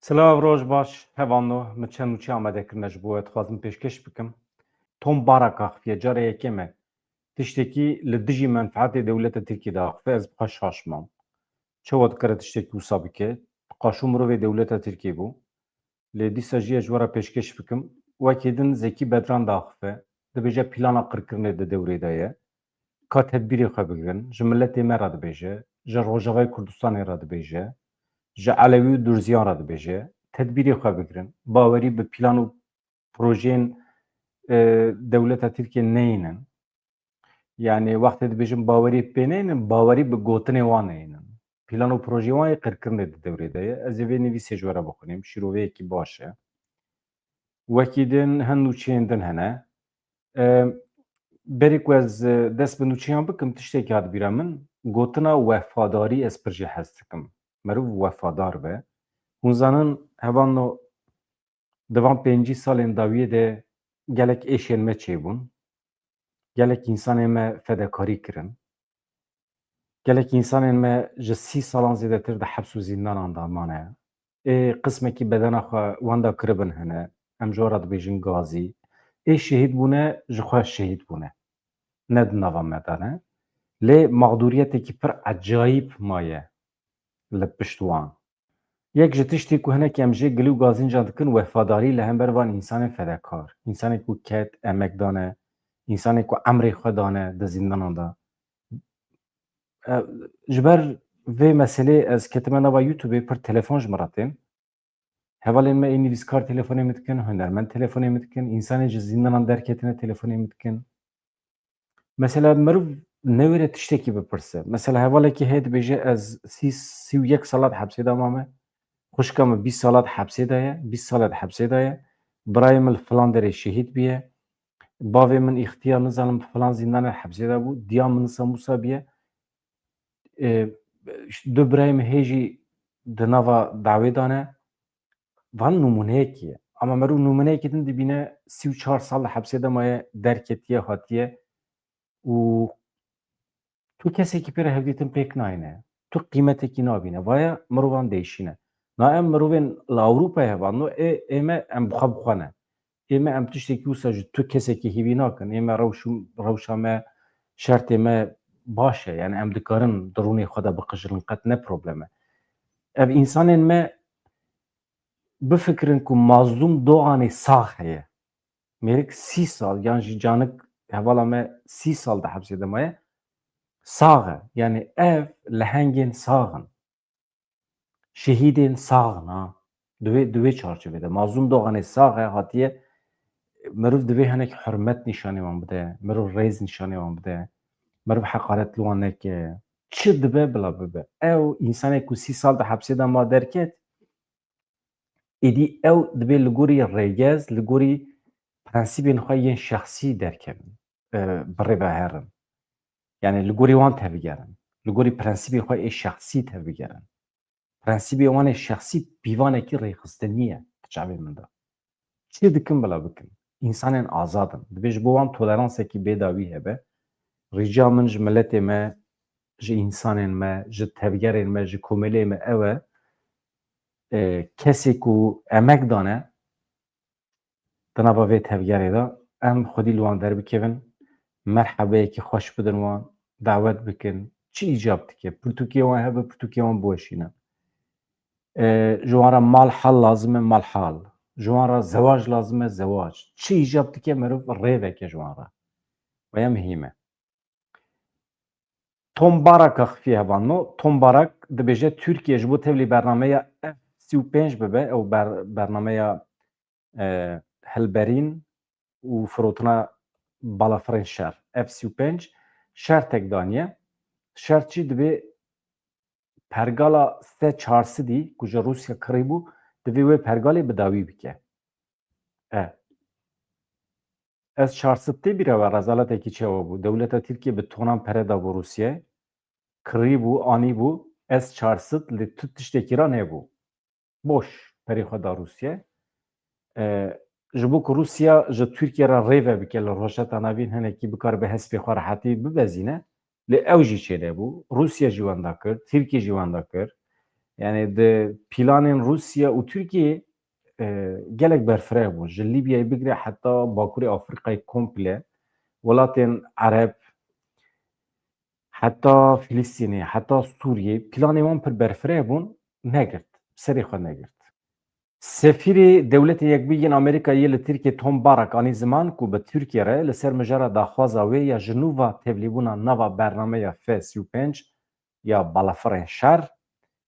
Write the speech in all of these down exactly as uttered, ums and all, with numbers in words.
Silav, roj baş, hevano, min çend nûçe amade kirine ji bo we, dixwazim pêşkêş bikim. Tom Barak axifiye, cara yekê me tiştekî li dijî menfeetê dewleta Tirkiyê diaxife, ez bi xwe şaş mam. Çawa dikare tiştekî wisa bike? Qaşo mirovê dewleta Tirkiyê bû. Lê dîsa jî ez ji we re pêşkêş bikim. Wekî din Zekî Bedran diaxife, dibêje plana qirkirinê di dewrê de ye. Ka tedbîrê xwe bigirin, ji miletê me re dibêje, ji Rojavayê Kurdistanê re dibêje, ji Elewî û Durziyan re dibêje, tedbîrê xwe bigirin. Bawerî bi plan û projeyên, e, dewleta Tirkiyê neynin. Yani wextê dibêjin bawerî pê neynin, bawerî bi gotinê wan neynin. Plan û projeyê wan yê qirkirinê di dewrê de ye. Ez ê vê nivîsê ji we re bixwînim. Şîroveyekî baş e. Wekî din hin nûçeyên din hene. E, berî ku ez, e, dest bi nûçeyan bikim, tiştekî hat bîra min. Gotina wefadarî ez pir jê hez dikim. Meriv wefadar be. Hûn zanin, hevalno, di van pêncî salên dawiyê de gelek êşên me çêbûn. Gelek însanên me fedekarî kirin. Gelek însanên me ji sî salan zêdetir di heps û zîndanan de mane. Ê qismekî bedena xwe wenda kiribin hene. Em ji we re dibêjin gazî. Ê şehîd bûne, ji xwe şehîd bûne. Ne di nava me de ne. Lê mexdûriyetekî pir ecayîb maye li pişt wan. Yek ji tiştê ku hinek em jê gilî û gazîncan dikin, wefadarî li hember van însanên fedekar. Însanê ku ket, emek dane, însanê ku emrê xwe dane di zîndanan de. E, ji ber vê meselê ez ketime nava YouTube-ê, pir telefon ji min re tên. Hevalên me ê nivîskar telefonê min dikin, hunermend telefonê min dikin, însanên ji zîndanan derketine telefonê min dikin. Mesela meriv newêre tiştekî bipirse. Mesela hevalekî heye dibêje, ez sî, sî û yek salat hepsê de mame, xwişka min bîst salat hepsê de ye, bîst salat hepsê de ye, birayê min li filan derê şehîd bûye, bavê min îxtiyar nizanim filan zîndanê hepsê de bû, diya min nisa musa bûye. E, du birayê min hê jî di nava dawê de ne. Van nûmuneyekî ye. Ama meriv nûmuneyekî din dibîne, sî û çar sal di hepsê de maye, derketiye, hatiye û tu kesekî pê re hevdîtin pêk nayne. Tu qîmetekî nabîne. Vaya mirovan değişîne. Na em mirovên li Ewropayê hevalno, ê, ê me em bi xwe bi xwe ne. Ê me em tiştekî wisa ji tu kesekî hîvî nakin. Ê me rewş û, rewşa me, şertê me baş e. Yani em dikarin di rûnê xwe de biqijilin, qet ne problem e. Ev însanên me bifikirin ku Mazlûm Doganê sax heye. Mêrik sî sal yan jî canik hevala me sî sal di hepsê de maye, sax e. Yani ev lehengên sax in. Şehîdên sax in ha. Di wê, di wê çarçovê de. Mazlûm Doganê sax e, hatiye, meriv divê hinek hurmet nîşanê wan bide. Meriv rêz nîşanê wan bide. Meriv heqaret li wan neke. Çi dibe bila bibe. Ew însanek ku sî sal di hepsê de ma derket, êdî ew dibê li gorî rêgez, li gorî prensîbên xwe yên şexsî derkevin, e, bi rê ve herin. Yani li gorî wan tevigerin. Li gorî prensîbê xwe ê şexsî tevigerin. Prensîbê wan ê şexsî pîvanekî rêxistinî ye di çavê min de. Çi dikin bila bikin. Însanên azad in. Dibê ji bo wan toleransekî bê dawî hebe. Rica min ji miletê me, ji însanên me, ji tevgerên me, ji komeleyê me ew e, e, kesê ku emek dane di nava vê tevgerê de, em xwedî li wan derbikevin, merhebeyekî xweş bidin wan, dawet bikin, çi îcab dike, pirtûkê wan hebe, pirtûkê wan biweşîne. E, ji wan re mal hal lazim e, mal hal. Ji wan re zewaj lazim e, zewaj. Çi îcab dike, meriv rê veke ji wan re. Waya muhîm e. Tom Barak axifiye hevalno. Tom Barak dibêje Tirkiye ji bo tevlî bernameya F sî û pênc bibe, ew ber-, bernameya, e, hilberîn û firotina balafirên şer, F sî û pênc, şertek daniye. Şert çi dibe? Pergala S çar sedî ku ji Rûsya kirî bû, divê wê pergalê bi dawî bike. E. S çar sed tê bîra we rezaletekî çawa bû? Dewleta Tirkiye bi tonan pere dabû Rûsyayê. Kirî bû, anî bû. S çar sed li tu tiştekî re nebû. Boş perê xwe da Rûsyayê. E, ji bo ku Rûsya ji Tirkiye re rêve bike, li Rojheta Navîn hinekî bikaribe hespê xwe rehetî bibezîne, lê ew jî çênebû. Rûsya jî wenda kir, Tirkiye jî wenda kir. Yani di planên Rûsya û Tirkiyê e, gelek berfireh bûn. Ji Lîbyayê bigire heta Bakurê Afrîkayê komple, welatên Ereb, heta Filistînê, heta Sûriyê, planê wan pir berfireh bûn, negirt. Serê xwe negirt. Sefîrê Dewletên Yekbûyî yên Amerîkayê yê li Tirkiyê Tom Barak anî ziman ku bi Tirkiye re li ser mijara daxwaza wê ya ji nû ve tevlîbûna nava bernameya F sî û pênc ya balafirên şer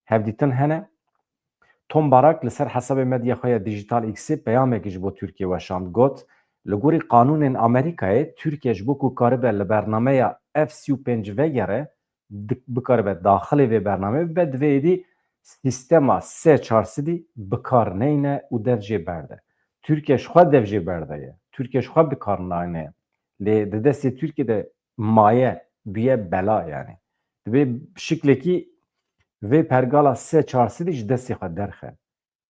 hevdîtin hene. Tom Barak li ser hesabê medya xwe ya dijîtal X-ê peyamekî ji bo Tirkiye weşand, got, li gorî qanûnên Amerîkayê Tirkiye ji bo ku karibe li bernameya F sî û pênc vegere, dik-, bikaribe daxilê vê bernameyê bibe, divê êdî sîstema sê çar sedî bi kar neyne û dev jê berde. Tirkiye ji xwe dev jê berde ye. Tirkiye ji xwe bi kar nayne. Lê di destê Tirkiye de maye, bûye bela yani. Divê şiklekî vê pergala sê çar sedî ji destê xwe derxe.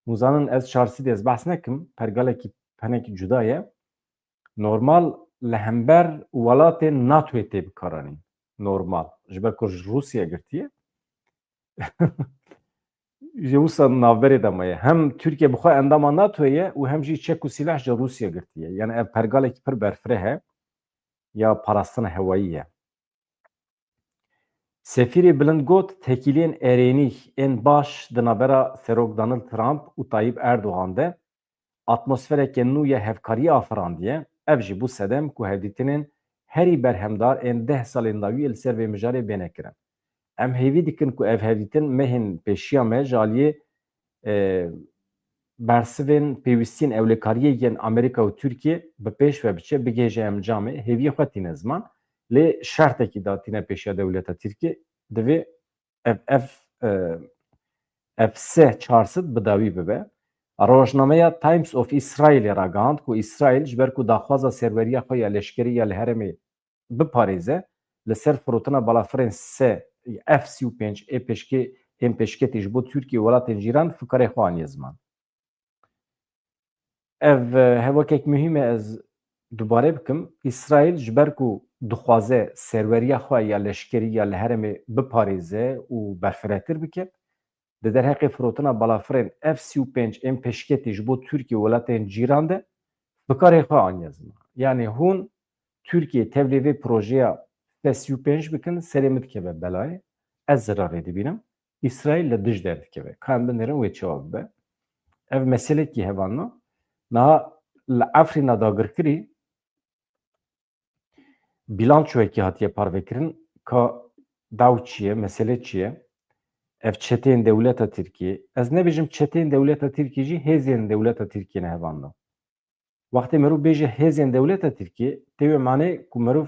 Hûn zanin ez çar sedî ez behs nekim, pergalekî henekî cuda ye. Normal li hember welatên NATOyê tê bikaranîn. Normal. Ji ber ku ji Rûsya girtiye. Ji wisa navberê de maye. Hem Tirkiye bi xwe endama NATOyê ye û hem jî çek û sîleh ji Rûsya girtiye. Yani ev pergalekî pir berfireh e ya parastina hewayî ye. Sefîrê Bilind got, tekîliyên erênî ên baş di navbera Serok Donald Trump û Tayyip Erdogan de atmosfereke nû ya hevkariyê afirandiye, ev jî bû sedem ku hevdîtinên herî berhemdar ên deh salên dawiyê li ser vê mijarê bêne kirin. Em hêvî dikin ku ev hevdîtin mehên pêşiya me ji aliyê, e, bersivên pêwîstiyên ewlekariyê yên Amerîka û Tirkiye bi pêş ve biçe, bigihêje encamê, hêviyê xwe tîne ziman. Lê şertekî da tîne pêşiya dewleta Tirkiye, divê ev, ev, e, ev sê çar sed bi dawî bibe. Rojnameya Times of Israelê ragihand ku Îsraîl ji ber ku daxwaza serweriya xwe ya leşkerî ya li herêmê biparêze, li ser firotina balafirên sê, F sî û pênc ê pêşkê-, ên pêşketî ji bo Tirkiye û welatên cîran fikarê xwe aniye ziman. Ev, e, hevokek muhîm e ez dubare bikim. Îsraîl ji ber ku dixwaze serweriya xwe ya leşkerî ya li herêmê biparêze û berfirehtir bike, di derheqê firotina balafirên F sî û pênc ên pêşketî ji bo Tirkiye û welatên cîran de fikarê xwe aniye ziman. Yani hûn Tirkiye tevlî vê projeya F sî û pênc bikin, serê min dikeve belayê. Ez zirarê dibînim. Îsraîl li dij derdikeve. Ka em binêrin wê çawa bibe. Ev meselekî hevalno. Niha li Efrîna dagirkirî bilançoyekî hatiye parvekirin ka daw çi ye, mesele çi ye? Ev çeteyên dewleta Tirkiyê, ez nebêjim çeteyên dewleta Tirkiyê jî, hêzên dewleta Tirkiyê ne hevalno. Wextê mirov bêje hêzên dewleta Tirkiyê, tê wê manê ku mirov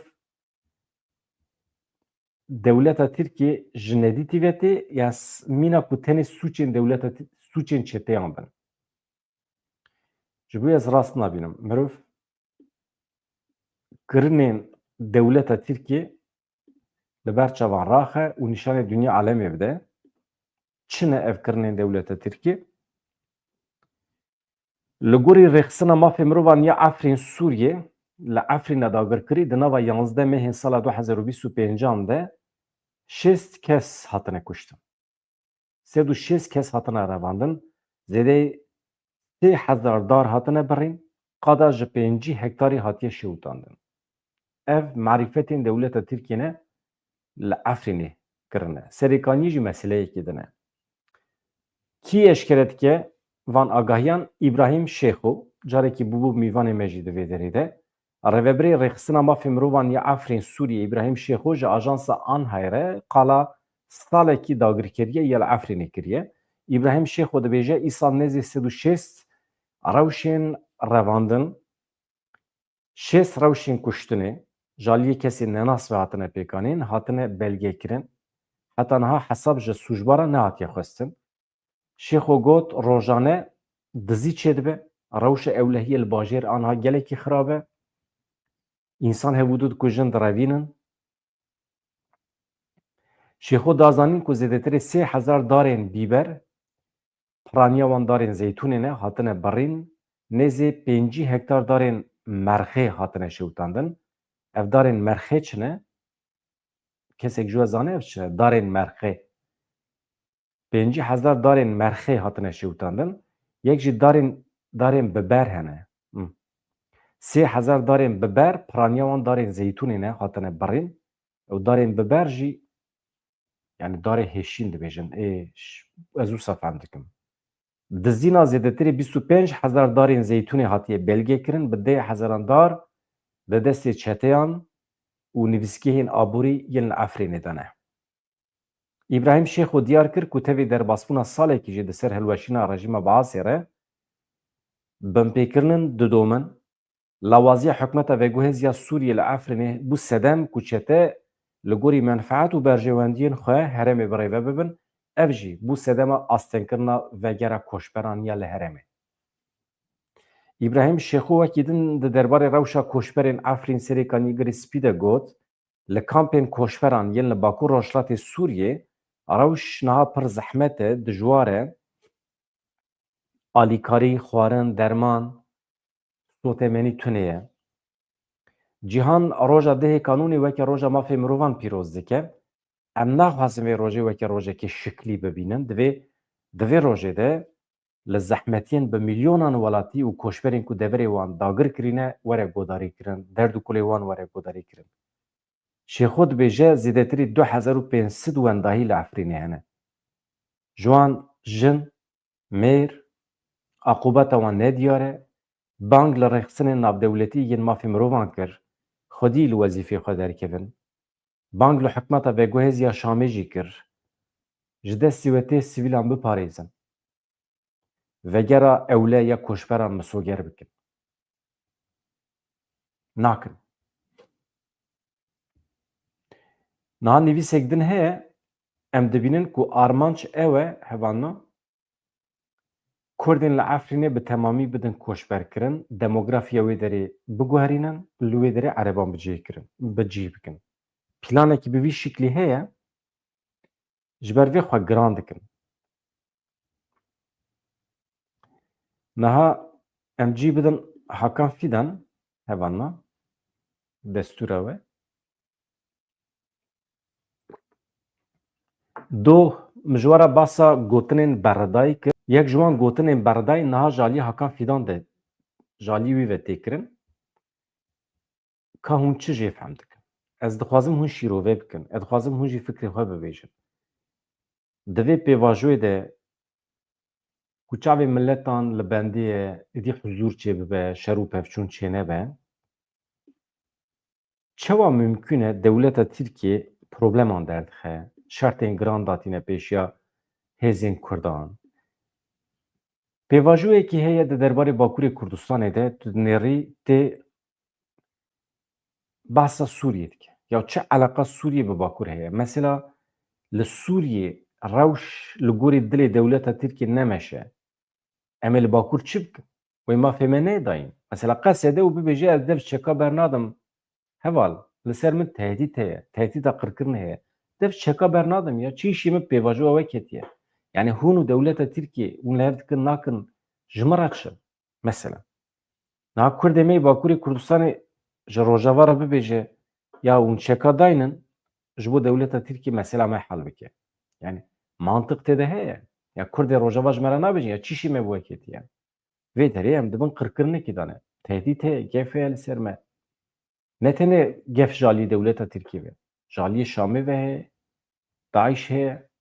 dewleta Tirkiyê ji nedîtî ve tê ya s-, mîna ku tenê sûcên dewleta Ti-, sûcên çeteyan bin. Ji bo ez rast nabînim. Mirov kirinên dewleta Tirkiyê li ber çavan raxe û nîşanê dinya alemê bide. Çi ne ev kirinên dewleta Tirkiyê? Li gorî Rêxistina Mafê Mirovan ya Efrîn Sûriyê, li Efrîna dagirkirî di nava yanzdeh mehên sala du hezar û bîst û pêncan de şêst kes hatine kuştin. Sed û şêst kes hatine revandin, zêdeyê sê hezar dar hatine birîn, qada ji pêncî hektarî hatiye şewitandin. Ev marîfetên dewleta Tirkiyê ne li Efrînê kirine. Serêkaniyê jî meseleyekê din e. Kî eşkere dike van agahiyan? Îbrahîm Şêxo, carekî bûbû mîvanê me jî di vê derê de. Rêvebirê Rêxistina Mafê Mirovan ya Efrîn Sûriyê Îbrahîm Şêxo ji ajansa Anhayê re qala salekî dagirkeriye ya li Efrînê kiriye. Îbrahîm Şêxo dibêje, îsal nêzî sed û şêst rewşên revandin, şêst rewşên kuştinê ji aliyê kesên nenas ve hatine pêkanîn, hatine belgekirin. Heta niha hesab ji sûcbara nehatiye xwestin. Şêxo got, rojane dizî çêdibe, rewşa ewlehiyê li bajêr aniha gelekî xirab e. Însan hevûdu dikujin, direvînin. Şêxo da zanîn ku zêdetirê sê hezar darên bîber, piraniya wan darên zeytûnê ne, hatine birîn, nêzê pêncî hektar darên merxê hatine şewitandin. Ev darên merxê çi ne? Kesek ji we zane ev çi ne? Darên merxê. pêncî hezar darên merxê hatine şewitandin, yek jî darên, darên biber hene. Hmm. Sê hezar darên biber, piraniya wan darên zeytûnê ne, hatine birîn. Û darên biber jî, yani darê hêşîn dibêjin. Ê, ş-, ez wisa fehm dikim. Dizîna zêdetirî bîst û pênc hezar darên zeytûnê hatiye belgekirin, bi deh hezaran dar di destê çeteyan û nivîskihên aborî yên li Efrînê de ne. Îbrahîm Şêxo diyar kir ku tevî derbasbûna salekî jî di ser hilweşîna rejîma Baasê re binpêkirinin didomin. Lawaziya hikûmeta veguhêz ya Sûriyê li Efrînê bû sedem ku çete li gorî menfeet û berjewendiyên xwe herêmê birêve bibin, ev jî bû sedema astengkirina vegera koçberan ya li herêmê. Îbrahîm Şêxo wekî din di derbarê rewşa koçberên Efrîn Serê Kanî Girê Spî de got, li kampên koçberan yên li Bakur Rojhilatê Sûriyê rewş niha pir zehmet e, dijwar e. Alîkarî, xwarin, derman, sotemenî tune ye. Cîhan roja dehê Kanûnê weke roja mafê mirovan pîroz dike. Em naxwazin vê rojê weke rojekê şiklî bibînin. Divê, di vê rojê de li zehmetiyên bi milyonan welatî û koçberên ku deverê wan dagir kirîne were godarî kirin, derd û kulê wan were godarî kirin. Şêxo dibêje, zêdetirî du hezar û pênc sed wendahî li Efrînê hene. Ji wan jin, mêr, aqûbeta wan nediyar e. Bang li rêxistinên navdewletî yên mafê mirovan kir, xwedî li wezîfê xwe derkevin. Bang li hikûmeta veguhêz ya Şamê jî kir, ji destê wê tê sivîlan biparêzin. Vegera ewle ya koçberan misoger bikin. Nakin. Niha nivîsek din heye, em dibînin ku armanc ew e, hevalno, Kurdên li Efrînê bi temamî bidin koçberkirin, demografiya wê derê biguherînin, li wê derê Ereban bi cih kirin, bi cih bikin. Planekî bi vî şiklî heye, ji ber vê xwe giran dikin. Niha em cî bidin Hakan Fidan, hevalna destûra we. Doh, min ji we re basa gotinên Beridayî kir. Yek ji wan gotinên Beridayî niha ji alî Hakan Fidan de, ji alî wî ve tê kirin. Ka hûn çi jê fehm dikin? Ez dixwazim hûn şîrove bikin. Ez dixwazim hûn jî fikrê xwe bibêjin. Di vê pêvajoyê de ku çavê miletan li bendê ye, êdî huzûr çêbibe, şer û pevçûn çênebe, çawa mimkûn e dewleta Tirkiyê probleman derdixe, şertên giran datîne pêşiya hêzên Kurdan? Pêvajoyekî heye di derbarê Bakurê Kurdistanê de, tu dinêrî tê behsa Sûriyê dike. Ya çi eleqa Sûriyê bi Bakur heye? Mesela li Sûriyê rewş li gorî dilê dewleta Tirkiyê nemeşe. Em ê li Bakur çi bikin? Wê mafê me neyê dayîn. Mesela qesede û bibêje ez dev çeka bernadim. Heval, li ser min tehdît heye. Tehdîta qirkirinê heye. Dev çeka bernadim ya. Çi îşê min pêvajoya we ketiye? Yani hûn û dewleta Tirkiyê hûn li hev dikin nakin ji min re çi? Mesela. Niha Kurdê me yê Bakurê Kurdistanê ji Rojava re bibêje, ya hûn çeka daynin, ji bo dewleta Tirkiyê mesela me hel bike. Yani mantiq tê de heye. Ya Kurdê Rojava ji me re nabêjin, ya çi îşê me bi we ketiye? Vê derê em dibin qirkirinekê de ne. Tehdît heye, gef heye li ser me. Ne tenê gef ji alî dewleta Tirkiyê ve, ji alî Şamê ve heye, DAIŞ heye.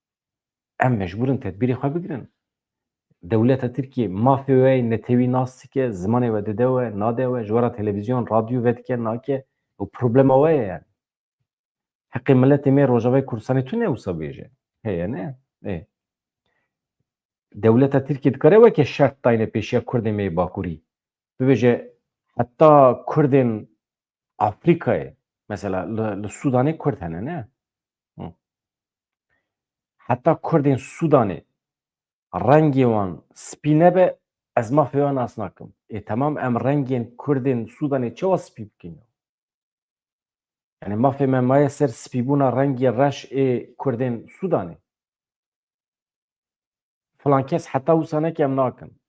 Em mecbûr in tedbîrê xwe bigirin. Dewleta Tirkiyê mafê we yê netewî nas dike, zimanê we dide we, nade we, ji we re televîzyon, radyo vedike, nake. Û problema we ye yani. Heqê miletê me yê Rojavayê Kurdistanê tune wisa bêje? Heye ne? Ê. Dewleta Tirkiyê dikare weke şert dayne pêşiya Kurdê me yê Bakurî. Bibêje heta Kurdên Afrîkayê, mesela li, li Sûdanê Kurd hene, ne? Hı. Heta Kurdên Sûdanê rengê wan spî nebe, ez mafê wan nas nakim. Ê temam, em rengên Kurdên Sûdanê çawa spî bikin ya? Yani mafê me maye ser spîbûna rengê reş ê Kurdên Sûdanê. Filan kes heta wisa neke em nakin.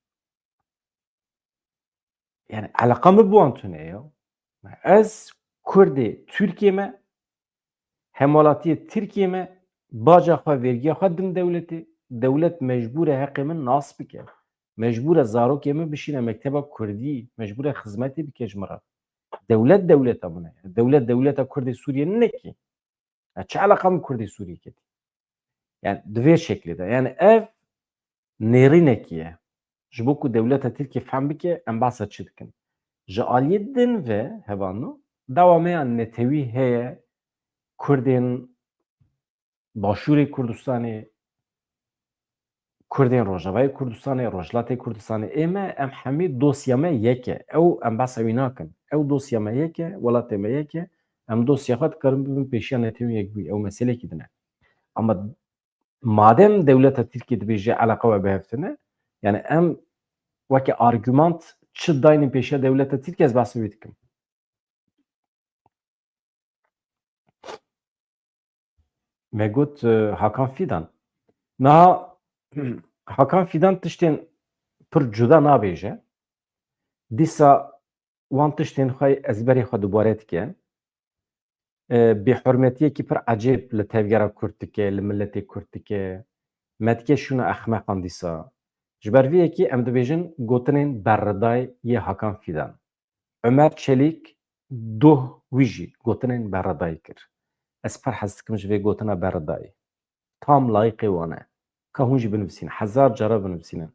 Yani eleqa min bi wan tune ya. Ez Kurdê Tirkiyê me, hemwelatiyê Tirkiyê me, baca xwe, vergiya xwe dim dewletê, dewlet mecbûr e heqê min nas bike. Mecbûr e zarokê min bişîne mekteba kurdî, mecbûr e xizmetê bike ji min re. Dewlet dewleta min e. Dewlet dewleta Kurdê Sûriyê nine ki. Ya çi eleqa min Kurdê Sûriyê ketî? Yani di vê şeklê de. Yani ev nêrînekî ye. Ji bo ku dewleta Tirkiyê fehm bike, em behsa çi dikin? Ji aliyê din ve, hevalno, dawa me ya netewî heye, Kurdên Başûrê Kurdistanê, Kurdên Rojavayê Kurdistanê, Rojhilatê Kurdistanê, ê me, em hemî dosya me yek e. Ew em behsa wî nakin. Ew dosya me yek e, welatê me yek e. Em dosya xwe dikarin bibin pêşiya netewên yekbûyî. Ew meselekî din e. Ama madem dewleta Tirkiyê dibêje eleqa we bi hev tune, yani em weke argument çi daynin pêşiya dewleta Tirkiyê, ez behsa wî dikim. Me got, e, Hakan Fidan. Niha Hakan Fidan tiştên pir cuda nabêje. Dîsa wan tiştên xwe ezberê xwe dubare dike. E, bêhurmetiyekî pir ecêb li tevgera Kurd dike, li miletê Kurd dike. Me dike şûna exmeqan dîsa. Ji ber vê yekê em dibêjin gotinên berredayî yê Hakan Fidan. Ömer Çelik doh wî jî gotinên berredayî kir. Ez pir hez dikim ji vê gotina berredayî. Tam layîqê wan e. Ka hûn jî binivîsînin. Hezar cara binivîsînin.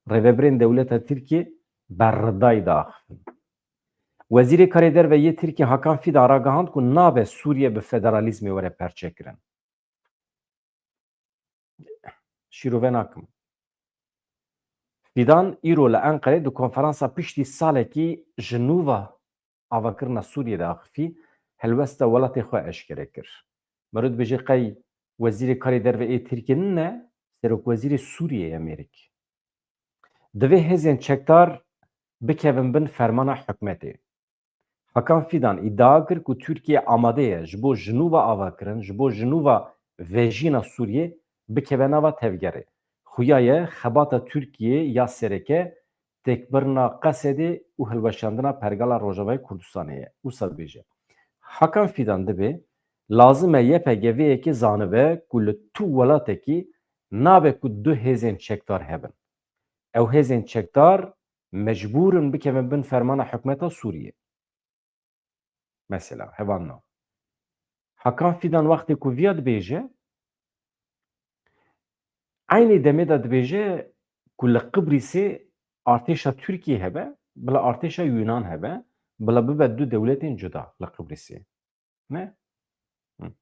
Rêvebirên dewleta Tirkiyê berredayî diaxifin. Wezîrê Karê Derve yê Tirkiyê Hakan Fidan ragihand ku nabe Sûriye bi federalîzmê were perçekirin. Şîrove nakim. Fidan îro li Enqerê di konferansa piştî salekî ji nû ve avakirina Sûriyê diaxifî, helwesta welatê xwe eşkere kir. Mero dibêje qey Wezîrê Karê Derve ê Tirkiyê nine, Serokwezîrê Sûriyê ye mêrik. Divê hêzên çekdar bikevin bin fermana hikûmetê. Hakan Fidan îdia kir ku Tirkiye amade ye ji bo ji nû ve avakirin, ji bo ji nû ve vejîna Sûriyê bikeve nava tevgerê. Xuya ye xebata Tirkiye ya sereke têkbirina Qesedê û hilweşandina pergala Rojavayê Kurdistanê ye. Wisa dibêje. Hakan Fidan dibê, lazim e Y P G vê yekê zanibe ku li tu welatekî nabe ku du hêzên çekdar hebin. Ew hêzên çekdar mecbûr in bikevin bin fermana hikûmeta Sûriyê. Mesela, hevalno. Hakan Fidan wextê ku viya dibêje, eynî demê de dibêje ku li Qibrîsê artêşa Tirkiyê hebe, bila artêşa Yunan hebe, bila bibe du dewletên cuda li Qibrîsê. Ne? Hı.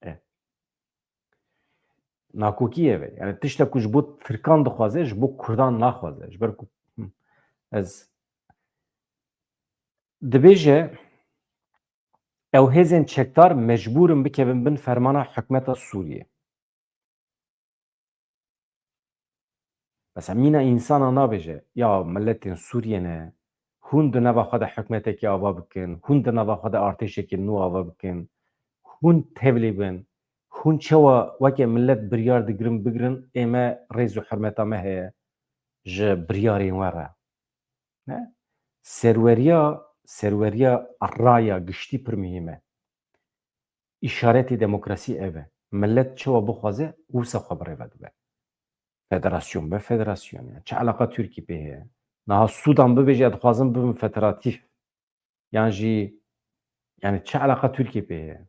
E. Nakokî ev e. Yani tişta ku ji bo Tirkan dixwaze, ji bo Kurdan naxwaze. Ji ber ku, hı, ez dibêje, ew hêzên çekdar mecbûr in bikevin bin fermana hikûmeta Sûriyê. Mesela mîna însana nabêje, ya miletên Sûriyê ne, hûn di nava xwe de hikûmetekê ava bikin, hûn di nava xwe de artêşekê nû ava bikin, hûn tevlî bin, hûn çawa weke milet biryar digirin bigirin, ê me rêz û hurmeta me heye ji biryarên we re. Ne? Serweriya, serweriya raya giştî pir muhîm e. Îşaretê demokrasî ev e. Milet çawa bixwaze, wisa xwe bi rê ve dibe. Federasyon be federasyon. Yani çi eleqa Tirkî pê heye? Niha Sûdan bibêje, ez dixwazim bibim federatîf. Yan jî, yani çi eleqa Tirkî pê heye?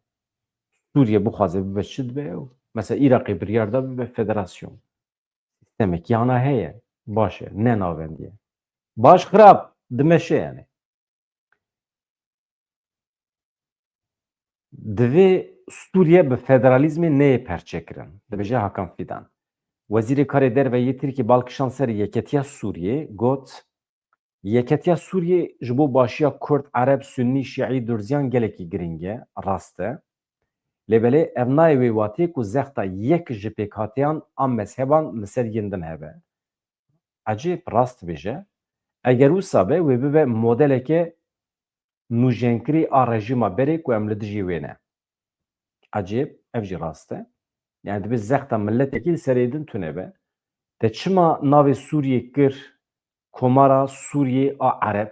Sûriye bixwaze bibe çi dibe ew? Mesela Iraqê biryar da bibe federasyon. Sistemek yana heye. Baş e. Ne navendî ye. Baş xirab. Dimeşe yani. Divê Sûriye bi federalîzmê neyê perçekirin, dibêje Hakan Fidan. Wezîrê Karê Derve yê Tirkî bal kişand ser Yeketiya Sûriyê, got, Yeketiya Sûriyê ji bo başiya Kurd, Ereb, Sunnî, Şîî, Durziyan gelekî girîng e, rast e. Lê belê ev nayê wê watê ku zexta yek ji pêkhateyan a mezheban li ser yên din hebe. Ecêb, rast dibêje. Eger wisa be, wê bibe modeleke nûjenkirî a rejîma berê ku em li dijî wê ne. Ecêb, ev jî rast e. Yani dibê zexta miletekî li serê din tune be. Te çima navê Sûriyê kir Komara Sûriyê a Ereb?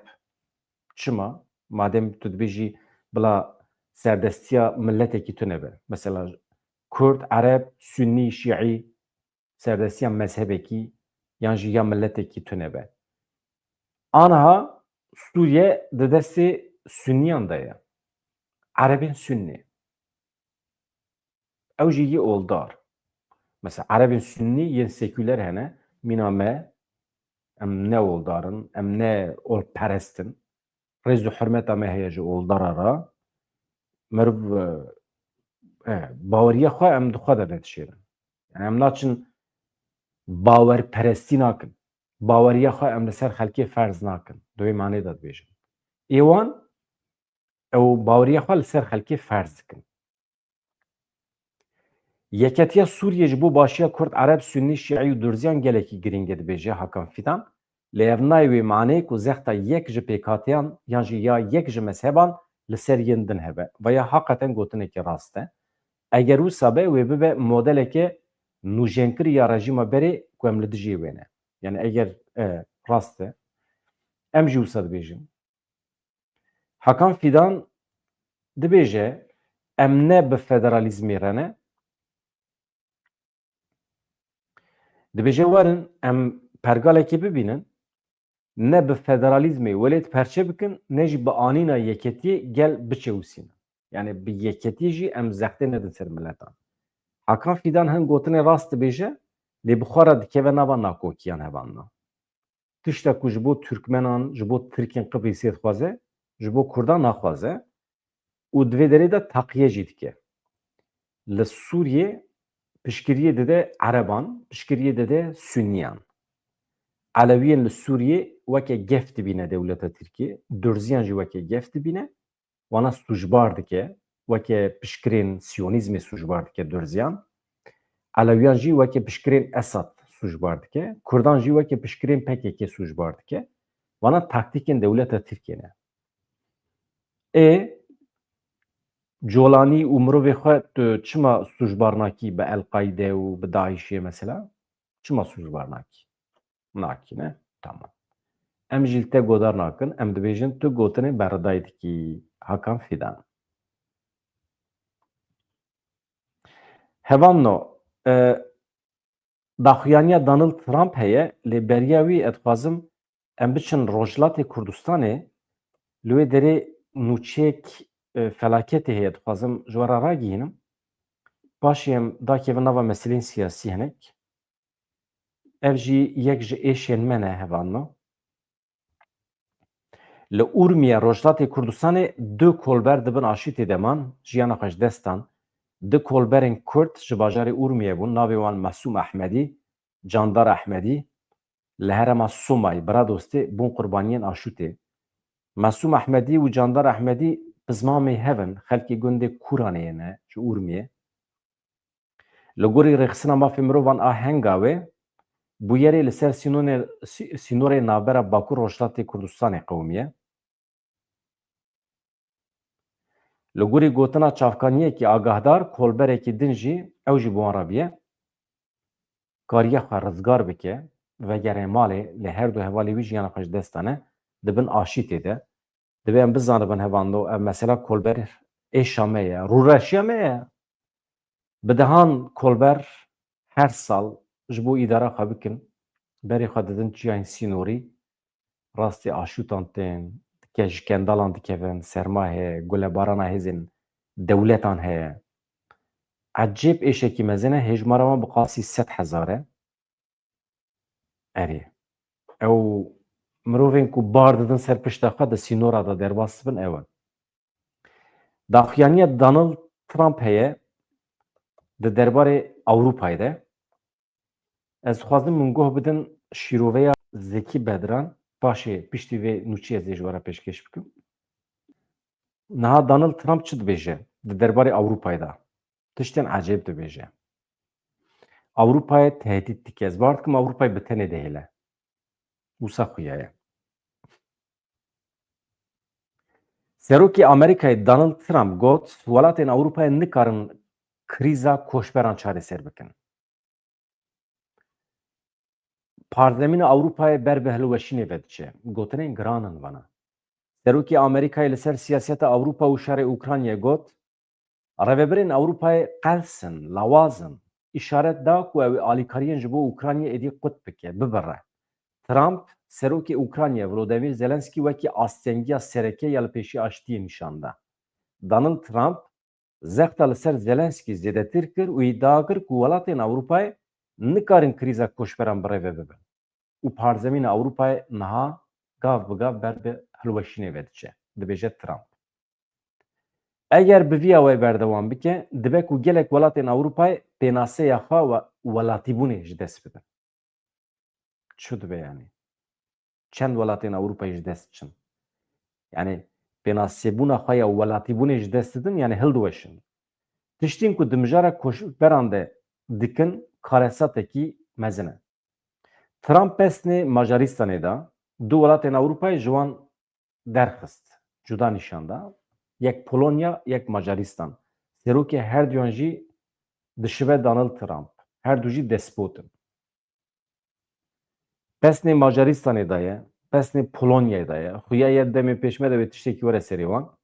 Çima? Madem tu dibêjî bila serdestiya miletekî tune be. Mesela Kurd, Ereb, Sunnî, Şîî, serdestiya mezhebekî yan jî ya miletekî tune be. Aniha Sûriye di destê Sunniyan de ye. Erebên Sunnî. Ew jî yê oldar. Mesela Erebên Sunnî yên sekûler hene, mîna me, em ne oldar in, em ne olperest in. Rêz û hurmeta me heye ji oldara re. Meriv, e, e, baweriya xwe em di xwe de vedişêrin. Yani em naçin bawerperestî nakin. Baweriya xwe em li ser xelkê ferz nakin. Di wê manê de dibêjim. Ê wan ew baweriya xwe li ser xelkê ferz dikin. Yeketiya Sûriyê ji bo başiya Kurd, Ereb, Sunnî, Şîî û Durziyan gelekî girîng e, dibêje Hakan Fidan. Lê ev nayê wê maneyê ku zexta yek ji pêkhateyan yan jî ya yek ji mezheban li ser yên din hebe. Veya haqeten gotinekî rast e. Eger wisa be, wê bibe modeleke nûjenkirî ya rejîma berê ku em li dijî wê ne. Yani eger, e, rast e, em jî wisa dibêjin. Hakan Fidan dibêje, em ne bi federalîzmê re ne. Dibêje, werin em pergalekê bibînin, ne bi federalîzmê welêt perçe bikin, ne jî bi anîna yeketiyê gel biçewsînin. Yani bi yeketiyê jî em zextê nedin ser miletan. Hakan Fidan hin gotinê rast dibêje, lê bi xwe re dikeve nava nakokiyan hevanna. Tişta ku ji bo Tirkmenan, ji bo Tirkên Qibrîsê dixwaze, ji bo Kurdan naxwaze û di vê derê de taqiye jî dike. Li Sûriyê piştgiriyê dide Ereban, piştgiriyê dide Sunniyan. Elewiyên li Sûriyê weke gef dibîne dewleta Tirkiyê, Durziyan jî weke gef dibîne. Wana sûcbar dike, weke piştgirên Siyonîzmê sûcbar dike Durziyan. Elewiyan jî weke piştgirên Esad sûcbar dike. Kurdan jî weke piştgirên P K K sûcbar dike. Wana taktîkên dewleta Tirkiyê ne. Ê Colanî û mirovê xwe tu çima sûcbar nakî bi El-Qaîde û bi DAIŞê mesela? Çima sûcbar nakî? Nakî ne? Tamam. Em jî li te godar nakin. Em dibêjin tu gotinê beridayî dikî, Hakan Fidan. Hevalno, e, daxuyaniya Donald Trump heye, lê beriya wî ez dixwazim em biçin Rojhilatê Kurdistanê, li wê derê nûçeyek, e, felaketê heye, dixwazim ji we re ragihînim. Paşê em dakevin nava meseleyên siyasî hinek. Ev jî yek ji êşên me ne, hevalno. Li Urmiye, Rojhilatê Kurdistanê du kolber di bin aşîtê de man, jiyana xwe ji dest dan. Du kolberên Kurd ji bajarê Urmiye bûn, navê wan Mesûm Ehmedî, Candar Ehmedî, li herêma Somayê, bira dostê, bûn qurbaniyên aşûtê. Mesûm Ehmedî û Candar Ehmedî pizmamê hev in, xelkê gundê Kûraneyê ne, ji Urmiyê. Li gorî Rêxistina Mafê Mirovan a Henga wê, bûyerê li ser sînonê-, sî-, sînorê navbera Bakur Rojhilatê Kurdistanê qewimiye. Li gorî gotina çavkaniyekî agahdar, kolberekî din jî, ew jî bi wan re bûye, kariya xwe rizgar bike, vegere malê, lê her du hevalê wî jiyana xwe ji dest dane, di bin aşîtê de. Divê em bizanibin, hevalno, ev mesela kolber êşa me ye, rûreşiya me ye. Bi dehan kolber her sal ji bo îdara xwe bikin, berê xwe didin çiyayên sînorî, rastî aşûtan tên, dike-, ji kendalan dikevin, serma heye, gulebarana hêzên dewletan heye. Ecêb êşekî mezin e, hêjmara wan bi qasî sed hezar e. Erê. Ew mirovên ku bar didin ser pişta xwe, di sînora de derbas dibin, ew in. Daxuyaniya Donald Trump heye di derbarê Ewropayê de. Ez dixwazim min guh bidin şîroveya Zekî Bedran, paşê piştî vê nûçeyê ez ê ji we re pêşkêş bikim. Niha Donald Trump çi dibêje di derbarê Ewropayê de? Tiştên ecêb dibêje. Ewropayê tehdît dike. Ez bar dikim Ewropayê bi tenê dihêle. Wisa xuya ye. Serokê Amerîkayê Donald Trump got, welatên Ewropayê nikarin krîza koçberan çareser bikin. Parzemîna Ewropayê ber bi hilweşînê ve diçe. Gotinên giran in vana. Serokê Amerîkayê li ser siyaseta Ewropa û şerê Ukraynayê got, Rêvebirên Ewropayê qels in, lawaz in. Îşaret da ku ew ê alîkariyên ji bo Ukraynayê êdî qut bike, bibire. Trump, serokê Ukraynayê Volodymyr Zelensky wekî astengiya sereke ya li pêşî aştiyê nîşan da. Donald Trump zexta li ser Zelensky zêdetir kir û îdia kir ku welatên Ewropayê nikarin krîza koçberan bi rê ve bibin û parzemîna Ewropayê niha gav bi gav ber bi hilweşînê ve diçe, dibêje Trump. Eger bi viya wê berdewam bike, dibe ku gelek welatên Ewropayê pênaseya xwe we-, welatîbûnê ji dest bidin. Çi dibe yanî? Çend welatên Ewropayê ji dest çin? Yanî pênasebûna xwe ya welatîbûnê ji dest didin, yanî hildiweşin. Tiştên ku di mijara koçberan de dikin karesatekî mezin e. Trump pesnê Macaristanê da, du welatên Ewropayê ji wan derxist, cuda nîşan da. Yek Polonya, yek Macaristan. Serokê her duyan jî dişibe Donald Trump. Her du jî despot in. Pesnê Macaristanê de ye, pesnê Polonyayê de ye. Xuya ye demê pêş me de wê tiştekî were serê wan.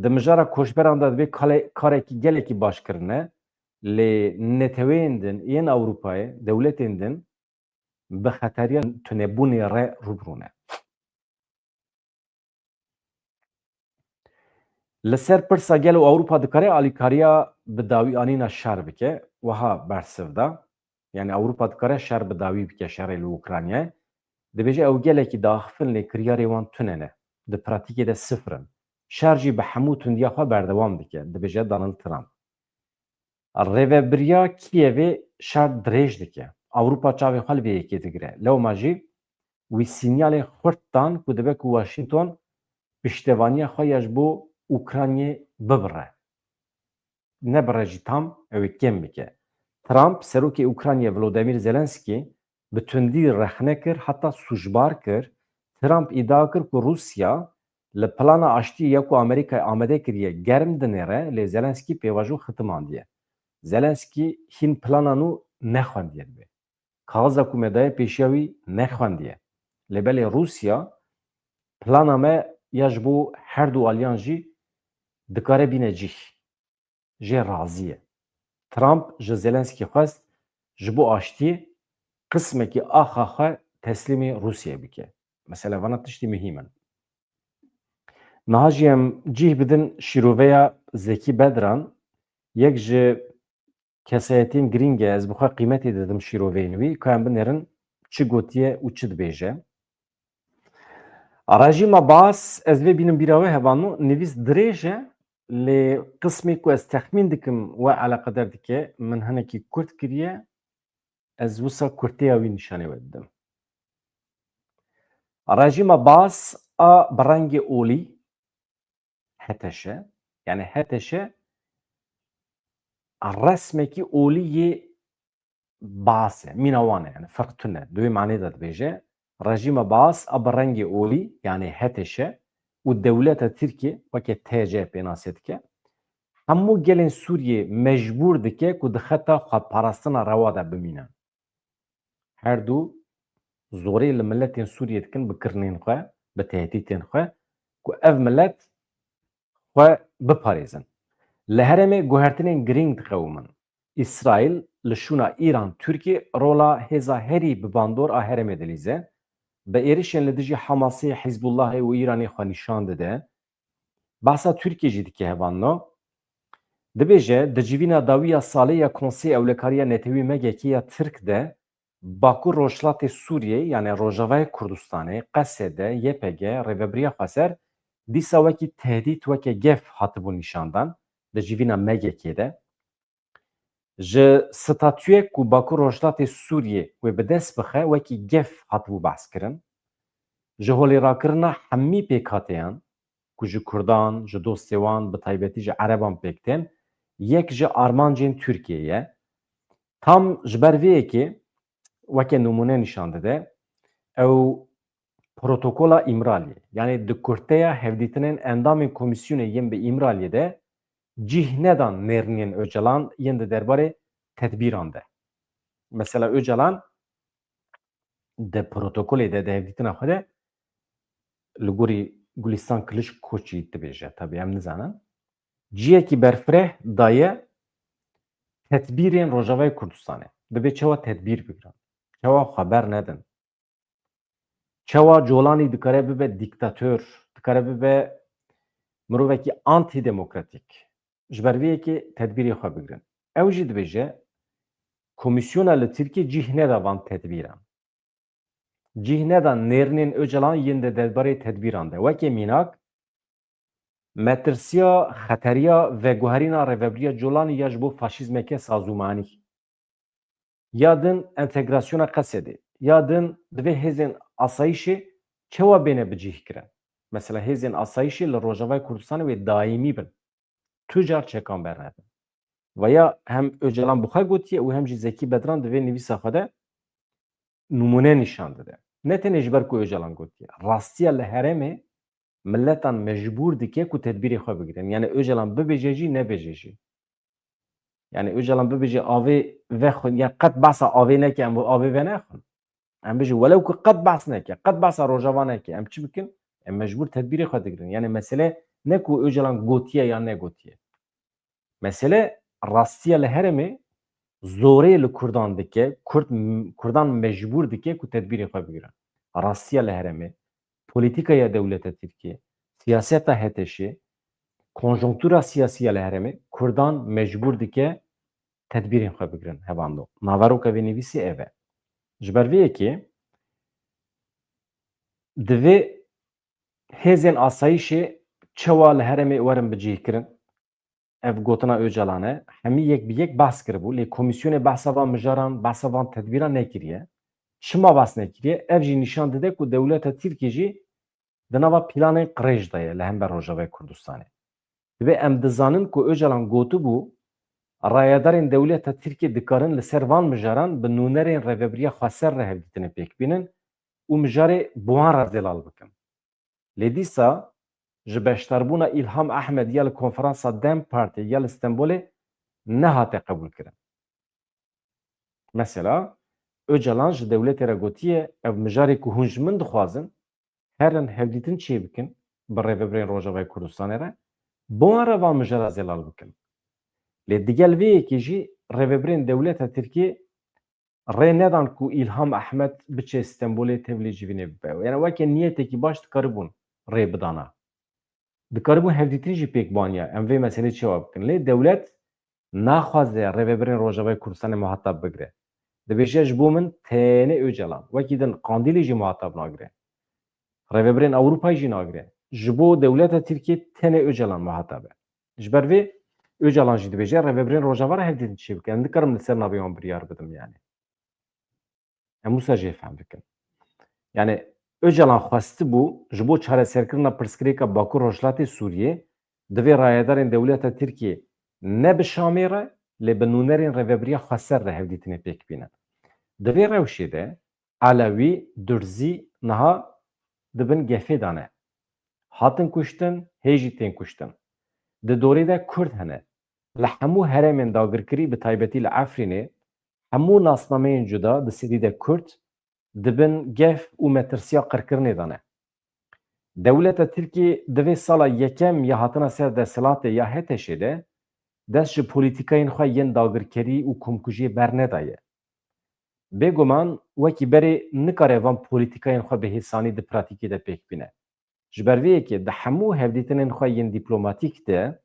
Di mijara koçberan de dibê kale-, karekî gelekî baş kirine, lê neteweyên din yên Ewropayê, dewletên din bi xeteriya tunebûnê re rû bi rû ne. Li ser pirsa gelo Ewropa dikare alîkariya bi dawî anîna şer bike, wiha bersiv da. Yanî Ewropa dikare şer bi dawî bike, şerê li Ukraynayê. Dibêje ew gelekî diaxifin lê kiryarê wan tune ne. Di pratîkê de sifir in. Şer jî bi hemû tundiya xwe berdewam dike, dibêje Donald Trump. Rêvebiriya Kîevê şer dirêj dike. Ewropa çavê xwe li vê yekê digire. Lewma jî wî sînyalên xurt dan ku dibe ku Washington piştevaniya xwe ya ji bo Ukraynayê bibire. Nebire jî tam, ew ê kêm bike. Trump, serokê Ukraynayê Volodymyr Zelensky bi tundî rexne kir, heta sûcbar kir. Trump îdia kir ku Rûsya li plana aştiyê ya ku Amerîkayê amade kiriye germ dinêre, lê Zelensky pêvajo xitimandiye. Zelensky hîn plana nû nexwendiye dibe. Kaxiza ku me daye pêşiya wî nexwendiye. Lê belê Rûsya plana me ya ji bo her du aliyan jî dikare bîne cih. Jê razî ye. Trump ji Zelensky xwest ji bo aştiyê qismekî axa xwe teslîmê Rûsyayê bike. Mesela vana tiştî muhîm in. Niha jî em cih bidin şîroveya Zekî Bedran, yek ji kesayetiyên girîng e, ez bi xwe qîmetê didim şîroveyên wî, ka em binêrin çi gotiye û çi dibêje. Rejîma Baas, ez vê bînim bîra we hevalno, nivîs dirêj e, lê qismê ku ez texmîn dikim we eleqeder dike, min hinekî kurt kiriye, ez wisa kurteya wî nîşanê we didim. Rejîma Baas a bi rengê olî, HTŞ, yanî HTŞ resmekî olî yê Baas e, mîna wan e, yanî ferq tune. Di wê manê de dibêje, rejîma Baas a bi rengê olî, yanî HTŞ û dewleta Tirkiyê weke TC pênasê dike. Hemû gelên Sûriyê mecbûr dike ku di xeta xweparastina rewa de bimînin. Her du zorê li miletên Sûriyê dikin bi kirinên xwe, bi tehdîtên xwe, ku ev milet xwe biparêzin. Li herêmê guhertinên girîng diqewimin. Îsraîl li şûna Îran, Tirkiyê rola hêza herî bi bandor a herêmê dilîze. Bi êrişên li dijî Hamasê, Hizbullahê û Îranê xwe nîşan dide. Behsa Tirkiyê jî dike hevalno. Dibêje, di civîna dawî ya salê ya Konsey Ewlekariya Netewî MGK ya Tirk de, Bakur Rojhilatê Sûriyê, yanî Rojavayê Kurdistanê, Qesede, YPG, Rêvebiriya Xweser, dîsa wekî tehdît, weke gef hatibû nîşandan di civîna MGK de. Ji statuyek ku Bakur Rojhilatê Sûriyê wê bi dest bixe, wekî gef hatibû behs kirin. Ji holêrakirina hemî pêkhateyan ku ji Kurdan, ji dostê wan, bi taybetî ji Ereban pêk tên, yek ji armancên Tirkiyê ye. Tam ji ber vê yekê weke nimûne nîşan dide, ew protokola Îmraliyê, yanî di kurteya hevdîtinên endamên komîsyonê yên bi Îmraliyê de cih nedan nêrînên Ocalan yên di derbarê tedbîran de. Mesela Ocalan di protokolê de, di hevdîtina xwe de li gorî Gulistan Kiliç Koçî dibêje, tabî em nizanin. ciyekî berfireh daye tedbîrên Rojavayê Kurdistanê. Dibê çawa tedbîr bigirin? Çawa xwe bernedin? Çawa Colanî dikare bibe dîktator, dikare bibe mirovekî antîdemokratîk? Ji ber vê yekê tedbîrê xwe bigirin. Ew jî dibêje, komîsyona li Tirkiyê cih neda van tedbîran. Cih neda nêrînên Ocalan yên di derbarê tedbîran de. Weke mînak, metirsiya, xeteriya veguherîna rêvebiriya Colanî ya ji bo faşîzmeke sazûmanî. Ya din entegrasyona Qesedê. Ya din divê hêzên asayîşê çawa bêne bicihkirin? Mesela hêzên asayîşê li Rojavayê Kurdistanê wê daîmî bin. Tu car çekan bernedin. Veya hem Ocalan bi xwe gotiye û hem jî Zekî Bedran di vê nivîsa xwe de nimûne nîşan dide. Ne tenê ji ber ku Ocalan gotiye. Rastiya li herêmê miletan mecbûr dike ku tedbîrê xwe bigirin. Yani Ocalan bibêje jî, nebêje jî. Yani Ocalan bibêje avê vexwin, ya qet behsa avê neke, em avê venexwin. Em bêjin welew ku qet behs neke, qet behsa Rojava neke, em çi bikin? Em mecbûr tedbîrê xwe digirin. Yani mesele ne ku Ocalan gotiye ya negotiye. Mesele rastiya li herêmê zorê li Kurdan dike, Kurd, Kurdan mecbûr dike ku tedbîrê xwe bigirin. Rastiya li herêmê, polîtîkaya dewleta Tirkiyê, siyaseta HTŞê, konjonktura siyasî ya li herêmê Kurdan mecbûr dike tedbîrên xwe bigirin hevando. Naveroka vê nivîsê ev e. Ji ber vê yekê divê hêzên asayîşê çawa li herêmê werin bicihkirin? Ev gotina Ocalan e. Hemî yek bi yek behs kiribû. Lê komîsyonê behsa van mijaran, behsa van tedbîran nekiriye. Çima behs nekiriye? Ev jî nîşan dide ku dewleta Tirkiyê jî di nava planên qirêj de ye li hember Rojavayê Kurdistanê. Divê em dizanin ku Ocalan gotibû, rayedarên dewleta Tirkiyê dikarin li ser van mijaran bi nûnerên Rêvebiriya Xweser re hevdîtinê pêk bînin û mijarê bi wan re zelal bikin. Lê dîsa ji beşdarbûna Îlham Ehmed ya li konferansa DEM Partê ya li Stenbolê nehate qebûlkirin. Mesela, Ocalan ji dewletê re gotiye, ev mijarê ku hûn ji min dixwazin, herin hevdîtin çêbikin bi rêvebirên Rojavayê Kurdistanê re, bi wan re van mijara zelal bikin. Lê digel vê yekê jî rêvebirên dewleta Tirkiyê rê nedan ku Îlham Ehmed biçe Stenbolê tevlî civînê bibe. Yani weke niyetekî baş dikaribûn rê bidana. Dikaribûn hevdîtin jî pêk baniya. Em vê meselê çawa bikin? Lê dewlet naxwaze rêvebirên Rojavayê Kurdistanê muhatab bigire. Dibêje ji bo min tenê Ocalan. Wekî din Qandîlî jî muhatab nagire. Rêvebirên Ewropayê jî nagire. Ji bo dewleta Tirkiyê tenê Ocalan muhatab e. Ji ber vê Ocalan jî dibêje rêvebirên Rojava re hevdîtin çêbike. Em dikarim li ser navê wan biryar bidim yani. Em wisa jê fehm bikin. Yani Ocalan xwestibû ji bo çareserkirina pirsgirêka Bakur Rojhilatê Sûriyê divê rayedarên dewleta Tirkiyê ne bi Şamê re lê bi nûnerên Rêvebiriya Xweser re hevdîtinê pêk bînin. Di vê rewşê de Elewî, Durzî niha di bin gefê de ne. Hatin kuştin, hê jî tên kuştin. Di dorê de Kurd hene. Li hemû herêmên dagirkirî, bi taybetî li Efrînê, hemû nasnameyên cuda di serî de Kurd di bin gef û metirsiya qirkirinê de ne. Dewleta Tirkiyê di vê sala yekem ya hatina ser desthilatê ya HTŞê de dest ji polîtîkayên xwe yên dagirkerî û komkujiyê bernedaye. Bêguman wekî berê nikare van polîtîkayên xwe bi hêsanî di pratîkê de pêk bîne. Ji ber vê yekê di hemû hevdîtinên xwe yên dîplomatîk de,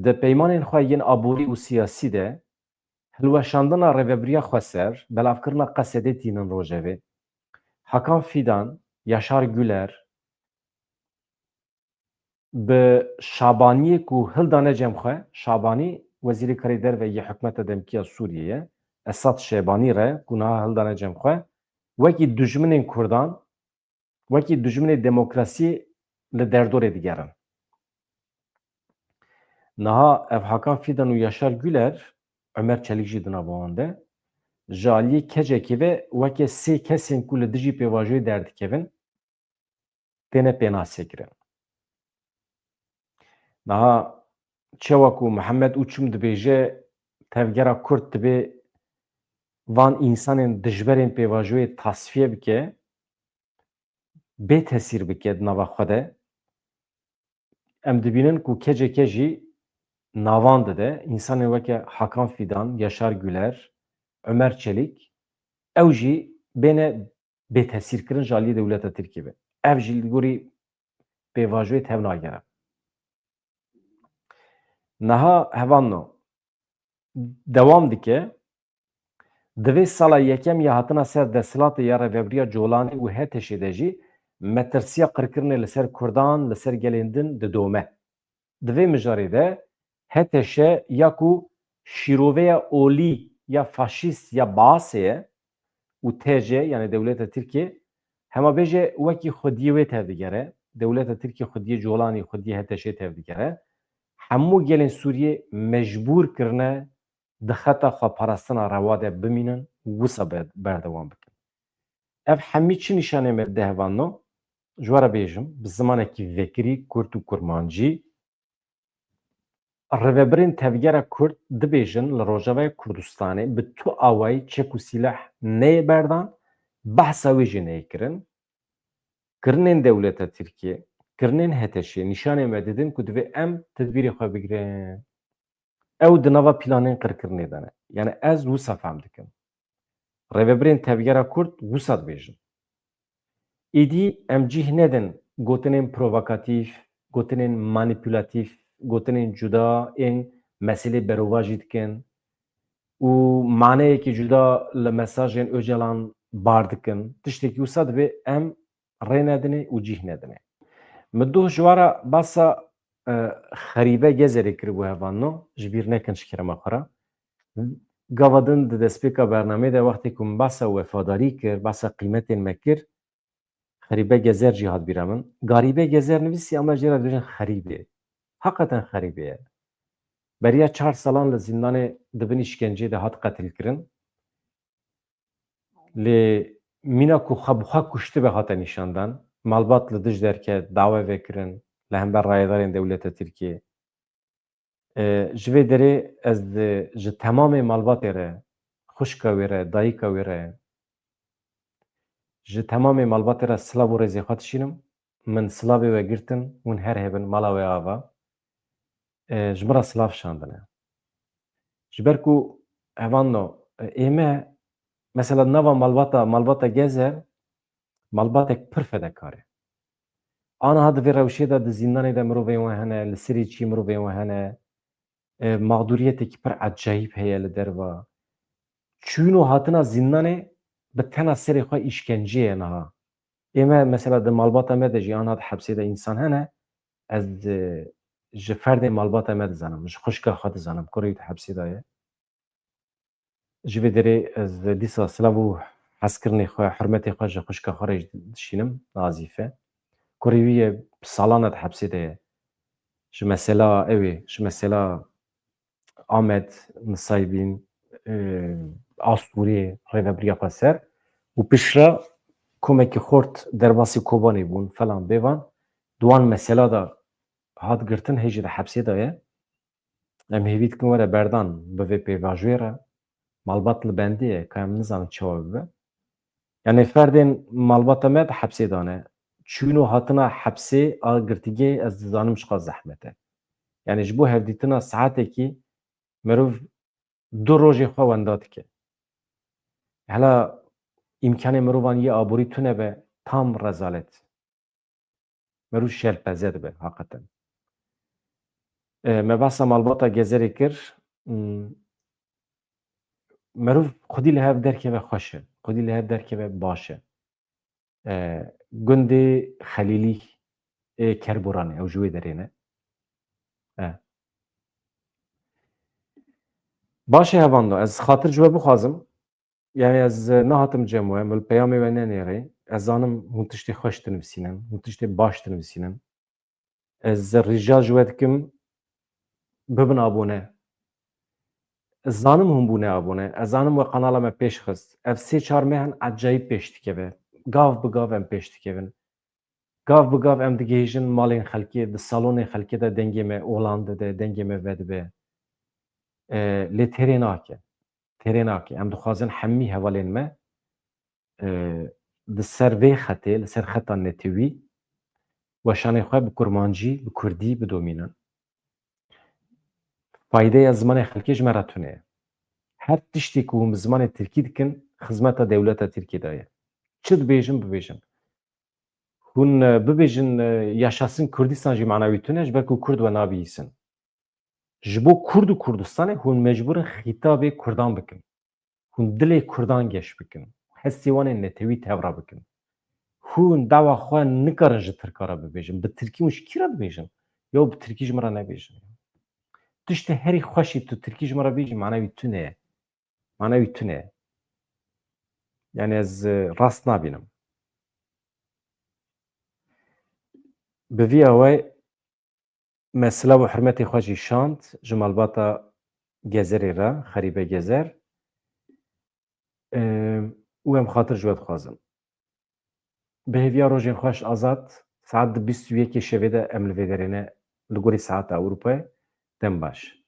di peymanên xwe yên aborî û siyasî de, hilweşandina Rêvebiriya Xweser, belavkirina Qesedê tînin rojevê. Hakan Fîdan, Yaşar Güler, bi Şabaniyê ku hildane cem xwe, Şabanî wezîrê karê derve yê hikûmeta demkî ya Sûriyê ye, Esad Şebanî re ku niha hildane cem xwe, wekî dijminên Kurdan, wekî dijminê demokrasiyê li derdorê digerin. Niha ev Hakan Fidan û Yaşar Güler, Ömer Çelik jî di nava wan de, ji aliyê kecekê ve weke sê kesên ku li dijî pêvajoyê derdikevin, têne pênasekirin. Niha çawa ku Mihemed Uçum dibêje, tevgera Kurd dibê van însanên dijberên pêvajoyê tasfiye bike, bê tesîr bike di nava xwe de, em dibînin ku keceke jî navan dide, însanên weke Hakan Fidan, Yaşar Güler, Ömer Çelik, ew jî bêne bêtesîrkirin ji aliyê dewleta Tirkiyê be. Ev jî li gorî pêvajoyê tev nagere. Niha hevalno dewam dike, di vê sala yekem ya hatina ser desthilatê ya Rêvebiriya Colanê û HTŞ'ê de jî metirsiya qirkirinê li ser Kurdan, li ser gelên din didome. Di vê mijarê de HTŞ ya ku şîroveya olî ya faşîst ya Baasê ye û TC, yanî dewleta Tirkiyê, hema bêje wekî xwediyê wê tevdigere, dewleta Tirkiyê xwediyê Colanî, xwediyê HTŞ'ê tevdigere, hemû gelên Sûriyê mecbûr kirine di xeta xweparastina rewa de bimînin û wisa be-, berdewam bikin. Ev hemî çi nîşanê me dide hevalno? Ji we re bêjim, bi zimanekî vekirî, kurt û kurmancî, rêvebirên tevgera kurd dibêjin li Rojavayê Kurdistanê bi tu awayî çek û sîleh neyê berdan, behsa wê jî neyê kirin. Kirinên dewleta Tirkiyê, kirinên HTŞ'ê nîşanê me didin ku divê em tedbîrê xwe bigirin. Ew di nava planên qirkirinê de ne. Yani ez wisa fehm dikim. Rêvebirên tevgera kurd wisa dibêjin. Êdî em cih nedin gotinên provokatîf, gotinên manîpulatîf, gotinên cuda ên meselê berovajî dikin û maneyekî cuda li mesajên Ocalan bar dikin. Tiştekî wisa divê em rê nedinê û cih nedinê. Min doh ji we re basa, e, Xerîbe Gezerê kiribû hevalno, ji bîr nekin ji kerema xwe re. Gava din di destpêka bernameyê de wextê ku min basa wefadarî kir, basa qîmetên me kir, Xerîbe Gezer jî hat bîra min. Garîbe Gezer nivîsî ama jê re dibêjin Xerîbê. Heqeten Xerîbê ye. Beriya çar salan li zîndanê di bin îşkenceyê de hat qetilkirin. Lê mîna ku xwe bi xwe kuştibe hate nîşandan. Malbat li dij derket, dawe vekirin li hember rayedarên dewleta Tirkiyê. E, ji vê derê ez, e, ji temamê malbatê re, xwişka wê re, dayika wê re, ji temamê malbatê re silav û rêzê xwe dişînim. Min silavê we girtin, hûn her hebin, mala we ava. E, ji min re silav şandine. Ji ber ku hevalno, e, ê me, mesela nava malbata, malbata Gezer, malbatek pir fedekar e. Aniha di vê rewşê de di zîndanê de mirovên we hene, li Sirêçî mirovên we hene, e, mexdûriyetekî pir ecayîb heye li derva. Çûn û hatina zîndanê bi tena serê xwe îşkence ye niha. Ê me mesela di malbata me de jî aniha di hepsê de însan hene, ez, e, ji ferdên malbata me dizanim, ji xwişka xwe dizanim, kurê wî di hepsê de ye. Ji vê derê ez dîsa silav û hezkirinê xwe, hurmetê xwe ji xwişka xwe re jî dişînim, Nazîfe. Kurê wî ye, salan e di hepsê de ye. Ji mesela ew ê, ji mesela Amed, Misaybîn, e, a Sûriyê, rêvebiriya xweser û piştre komekî xort derbasî Kobanê bûn, felan bêvan. Di wan mesela de hat girtin, hê jî di hepsê de ye. Em hêvî dikin were berdan bi vê pêvajoyê re. Malbat li bendê ye, ka em nizanin çawa bibe. Yani ferdên malbata me di hepsê de ne. Çûn û hatina hepsê a girtîgehê ez dizanim çiqas zehmet e. Yani ji bo hevdîtina saetekî mirov du rojê xwe wenda dike. Hela îmkanê mirovan yê aborî tune be, tam rezalet. Mirov şelpeze dibe, heqeten. E, me behsa malbata Gezerê kir. Hmm, mirov xwedî li hev derkeve xweş e. Xwedî li hev derkeve baş e. E, gundê Xelîlî ê Kerboranê, ew ji wê derê ne. E. Baş e hevando, ez xatir ji we bixwazim. Yani ez nehatim cem we, min li peyamê we nenêrê. Ez zanim hûn tiştê xweş dinivîsînin, hûn tiştê baş dinivîsînin. Ez rica ji we dikim, bibin abone. Ez zanim hûn bûne abone. Ez zanim we kanala me pêş xist. Ev sê çar meh in ecayîb pêş dikeve. Gav bi gav em pêş dikevin. Gav bi gav em digihîjin malên xelkê, di salonên xelkê de dengê me olan dide, dengê me vedibe. E, lê têrê nake. Têrê nake. Em dixwazin hemî hevalên me, e, di ser vê xetê, li ser xeta netewî, weşanê xwe bi kurmancî, bi kurdî bidomînin. Faydeya zimanê xelkê ji me re tune ye. Her tiştê ku hûn bi zimanê tirkî dikin, xizmeta dewleta Tirkiyê de ye. Çi dibêjin, bibêjin. Hûn, e, bibêjin, e, Yaşasın Kürdistan jî mana wî tune, ji ber ku Kurd we nabihîsin. Ji bo Kurd û Kurdistanê hûn mecbûr in xîtabê Kurdan bikin. Hûn dilê Kurdan geş bikin. Hestê wan ê netewî tevra bikin. Hûn dawa xwe nikarin ji Tirka re bibêjin. Bi Tirkî hûn ji kî re dibêjin? Ya bi Tirkî ji min re nebêjin. Tiştê herî xweşî tu Tirkî ji min re bêjî, mana wî tune ye. Mana wî tune ye. Yani ez, e, rast nabînim. Bi vî awayî me silav û hurmetê xwe jî şand ji malbata Gezerê re, Xerîbe Gezer. Û em xatir ji we dixwazin. Bi hêviya rojên xweş Azad, saet di bîst û yekê şevê de em li vê derê ne, li gorî saeta Ewropayê. Dem baş.